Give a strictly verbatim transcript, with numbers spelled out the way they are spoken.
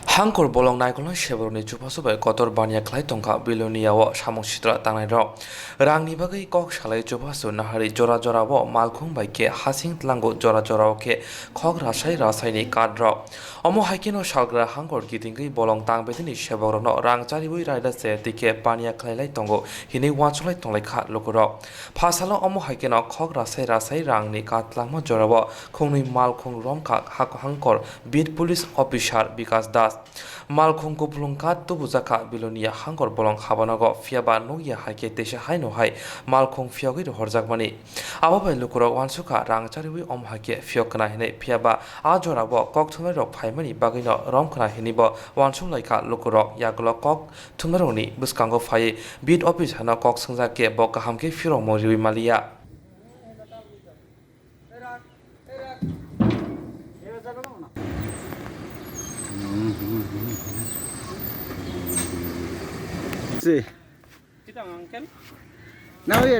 Hangkor bolong naikolnai seborokni chubachu bai kotor baniya khlai tongkha Bilonia o samung sitra tangnairok. Rangni bagwi kok salai chubachu nahari jora jorao malkhung bai khe hasing tlango jora jorao khe khok rasai rasaini katrok. Omo hai kheno salgra hangkor kitingwi bolong tangbedini sebokrokno rang chariwi raida se tei khe baniya khlailai tongo hinwi uansukhlai tonglaikha lukurok. Phasalo omo hai kheno khok rasai rasai rangni katlangma jorao khungnwi malkhung romkha hak-, hangkor beat police officer Bikas Das. Malkhung kupulung kat tubujakha Bilonia hangkor bolong habanogo, phiyaba nukya hai khe teisa haino hai malkhung phiyogwi rohorjakmani. Abo bai lukurok uansukha rang chariwi omo hai khe phiyok khna hinwi, phiyaba a jorao kok thumnairok phaimani bagwino rom khna hinwibo uansuk laikha lukurok. Yagulo kok thumnairokni bwskango phaiwi beat officer no kok swngjak khe bo kaham khe phirokmung riwi maliya. Si. Nang ye